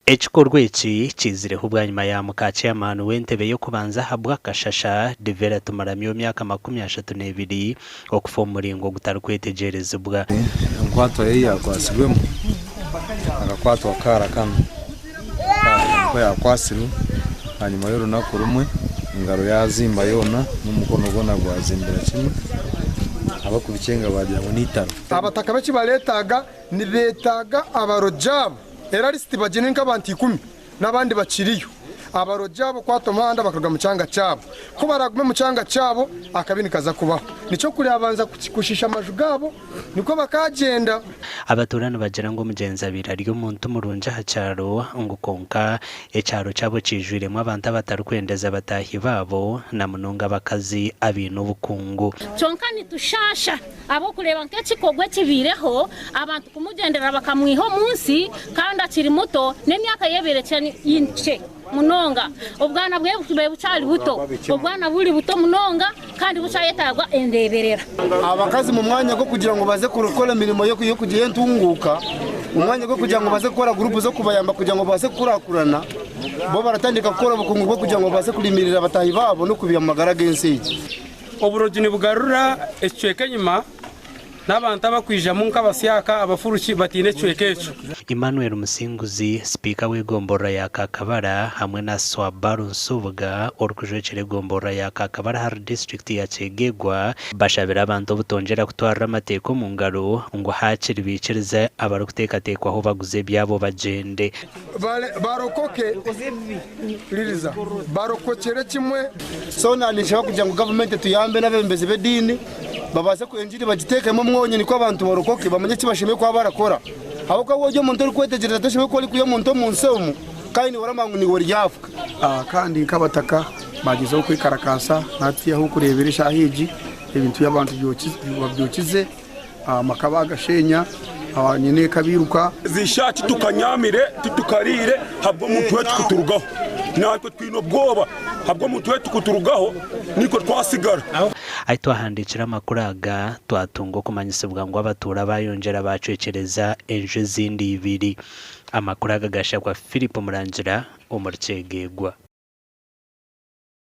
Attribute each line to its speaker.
Speaker 1: Ekikorwa eki kiizireho bwanyima ya muka chairman w'entebe y'okubanza ahabwa Kashasha, Divera Tumuramye ow'emyaka 32 okufa omu muringo ogutarikwetegyerezibwa.
Speaker 2: Enkwatwa ei yaakwatsirwemu akakwatwa kaara kanu. Kaara nikwo yaakwatsirwe ahanyima y'orunaku rumwe engaro yaazimba yoona n'omukono gwona gwazimbira kimwe abarikubikyenga baagira ngu n'eitaro.
Speaker 3: Abataka be eki bareetaaga nibeetaaga abarogi abo era lisiti bagiine nk'abantu ikumi n'abandi bakiriyo. Abarogi abo kwata omuhanda bakaruga mu kyanga kyabo. Ku baraagume mu kyanga kyabo akabi nikaza kubaho. Nikyo kuraabanza kushiisha amaju gaabo nikwo bakaagyenda.
Speaker 1: Abatuura nibagira ngu omugyenzi abaire ari omuntu murungi aha kyaro ngu kwonka ekyaro kyabo kiijwiremu abantu abatarikwendeza bataahi baabo na munonga abakazi abaine obukungu.
Speaker 4: Kyonka nitushaasha ahabw'okureeba nk'ekikorwa ekibaireho, abantu kumugyendera bakamwiha omu nsi kandi akiri muto n'emyaka ye ebaire ekyari nkye munonga. Obwana bwe bubaire bukyari buto. Obwana buri buto munonga kandi bukyayetaagwa endeeberera.
Speaker 3: Abakazi mu mwanya gw'okugira ngu baze kukora emirimo y'okugira entunguuka, omu mwanya gw'okugira ngu baze kukora guruupu z'okubayamba kugira ngu babaase kukurakurana, bo baratandika kukora obukungu bw'okugira ngu babaase kurimirira bataahi baabo n'okubaiha omu magara g'ensi egi.
Speaker 5: Oburogi nibugarura ekicweka enyima n'abantu abakwijamu nk'abasyaka, abafuruki bataine ekicweka ekyo.
Speaker 1: Emmanuel Musinguzi, Sipiika w'egomborora ya Kakabara hamwe na Swabaru Nsubuga orikujwekyera egomborora ya Kakabara ahari disiturikiti ya Kyegegwa bashabire abantu obutongyera kutwarira amateeka omu ngaro ngu haakiri baikirize abarikuteekateekwaho baguze ebyabo bagyende.
Speaker 3: Barokoke, ririza, barokokyere kimwe. So ninshaba kugira ngu gavumenti etuyambe n'abebembezi b'ediini babaase ku engiri bagiteekemu omwonyo nikwo abantu barokoke bamanye eki bashemereire kuba barakora. Ahabw'okuba waaba ori omuntu orikwetegyereza toshemereire kuba orikwiha omuntu omu nsi omu kandi niiwe oramanya ngu niiwe oryafa.
Speaker 6: Kandi nk'abataka baagyezaho kwekarakaasa hati ahu orikureebera eshaaha egi ebintu by'abantu babyokize. Amaka baagashenya, abanyineeka bairuka.
Speaker 7: Ezi shaaha titukanyamire, titukariire habw'omuntu wetu kuturugaho. Naitwe twine obwoba habw'omuntu wetu kuturugaho naitwe twatsigara.
Speaker 1: Ahi twahandiikire amakuru aga, twatunga okumanyisibwa ngu abatuura baayongyera baacwekyereza enju ezindi ibiri. Amakuru aga gaashakwa Philip Murangira omuri Kyegegwa.